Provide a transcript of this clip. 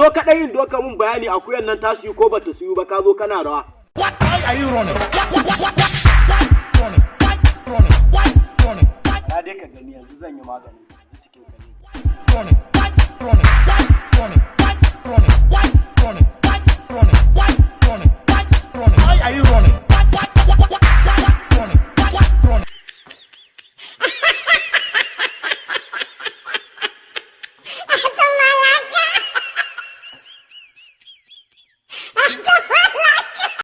zo kaɗai in doka mun bayani akuyan nan ta siyu ko bata siyu ba, ka zo kana rawa. Why are you running? Why, running? Why, running? Why, running? Why, Na dai ka gani, yanzu zan yi maganin cikin ka ne. Running? Why, running? Why, running? Why, running? Why, running? Why, running? Why,